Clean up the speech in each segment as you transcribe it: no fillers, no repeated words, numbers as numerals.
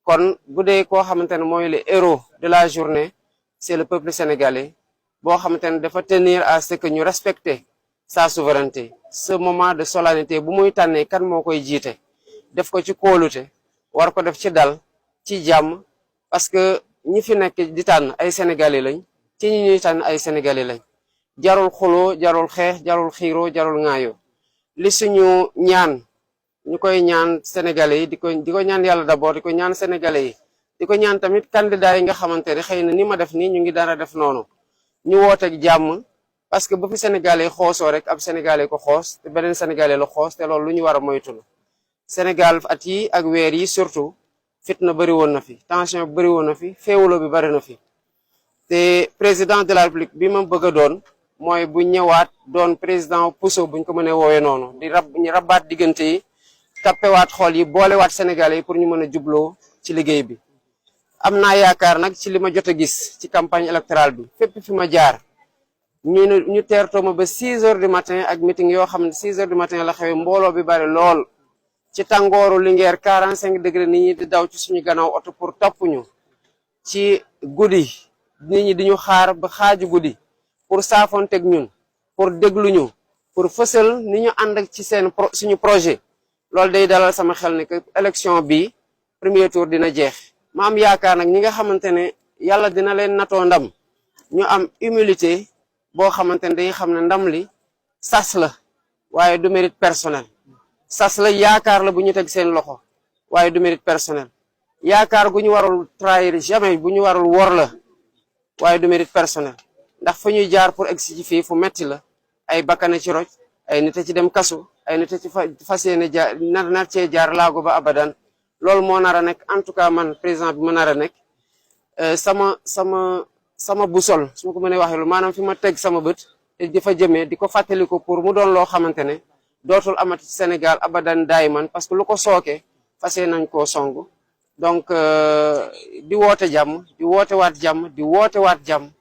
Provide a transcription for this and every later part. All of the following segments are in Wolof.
kon bu dee koo xamante ne mooy le héros de la journée c'est le peuple sénégalais boo xamante ne dafa tenir à ce que ñu respecter sa souveraineté. Ce moment de solennité bu muy tànnee kan moo koy jiite def ko ci kóolute war ko def ci dal ci jàmm parce que ñi fi nekk di tànn ay sénégalais lañ ci ñi ñuy tànn ay sénégalais lañ jarul xuloo jarul xeex jarul xiiroo jarul ŋaayoo li suñu ñaan ñu koy ñaan sénégalais yi di ko ñaan yàlla d'abord di ko ñaan sénégalais yi di ko ñaan tamit candidat yi nga xamante ne xëy na ni ma def nii ñu ngi dara def noonu ñu wooteeg jàmm parce que ba fi sénégalais xoosoo rek ab sénégalais ko xoos te beneen sénégalais la xoos te loolu lu ñu war a moytu la Sénégal at yi ak weer yi surtout fitna bëri woon na fi tension bëri woon na fi féewuloo bi bëri na fi te président de la république bi ma bëgg a doon mooy bu ñëwaat doon président puso buñ ko mënee woowee noonu ñu rabbaat diggante yi tappewaat xool yi boolewaat sénégalais yi pour ñu mën a jubloo ci liggéey bi am naa yaakaar nag ci li ma jot a gis ci campagne électorale bi fépp fi ma jaar ñu teertoo ma ba 6 heures du matin ak meeting yoo xam ne 6 heures du matin la xewee mbooloo bi bari lool ci tàngooru Linguère 45 degré nit ñi di daw ci suñu gannaaw oto pour topp ñu ci guddi nit ñi di ñu xaar ba xaaju guddi pour saafonteeg ñun pour déglu ñu pour fësal ni ñu ànd ak ci suñu projet loolu day dalal sama xel ne que élection bi premier tour dina jeex ma am yaakaar nag ñi nga xamante ne yàlla dina leen natoo ndam ñu am humilité boo xamante ne dañuy xam ne ndam li sas la waaye du mérite personnel sas la yaakaar la bu ñu teg seen loxo waaye du mérite personnel yaakaar gu ñu warul trahir jamais bu ñu warul wor la waaye du mérite personnel ndax fa ñuy jaar pour egsi ci fii fu metti la ay bakkane ci roj ay nit a ci dem kasu ay nit a ci fas yéene jaar nar cee jaar laago ba abadan loolu moo nar a nekk en tout cas man président bi ma nar a nekk sama busol su ma ko mënee waxee lu maanaam fi ma teg sama bët te di fa jëmee di ko fàttali ko pour mu doon loo xamante ne dootul amati ci Sénégal abadan daay man parce que lu ko sooke fas yéene nañ koo song donc di woote jàmm di woote waat jàmm di woote waat jàmm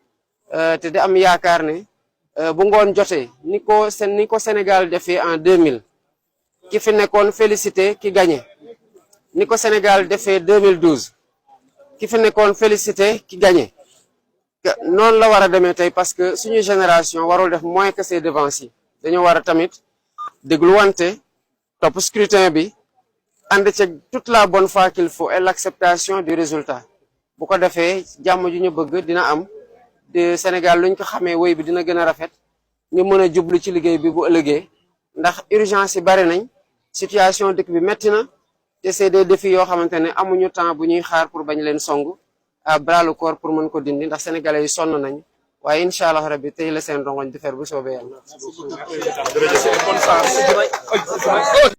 te di am yaakaar ne bu ngoon jotee ni ko Sénégal defee en 2000 ki fi nekkoon félicité ki gagné ni ko Sénégal defee 2012 ki fi nekkoon félicité ki gagné noonu la war a demee tey parce que suñu génération warul def moins que ses devanciers dañoo war a tamit dégluwante topp scrutin bi ànd ci toute la bonne foi qu'il faut et l'acceptation du résultat bu ko defee jàmm ju ñu bëgg dina am de Sénégal luñ ko xamee woy bi dina gën a rafet ñu mën a jublu ci liggéey bi bu ëllëgee ndax urgence yi bari nañ situation dëkk bi metti na te c'est des défis yoo xamante ne amuñu temps bu ñuy xaar pour bañ leen song à bras le corps pour mën ko dindi ndax sénégalais yi sonn nañ waaye incha allah rabbi tey la seen rongoñ di fer bu soobee yàlla.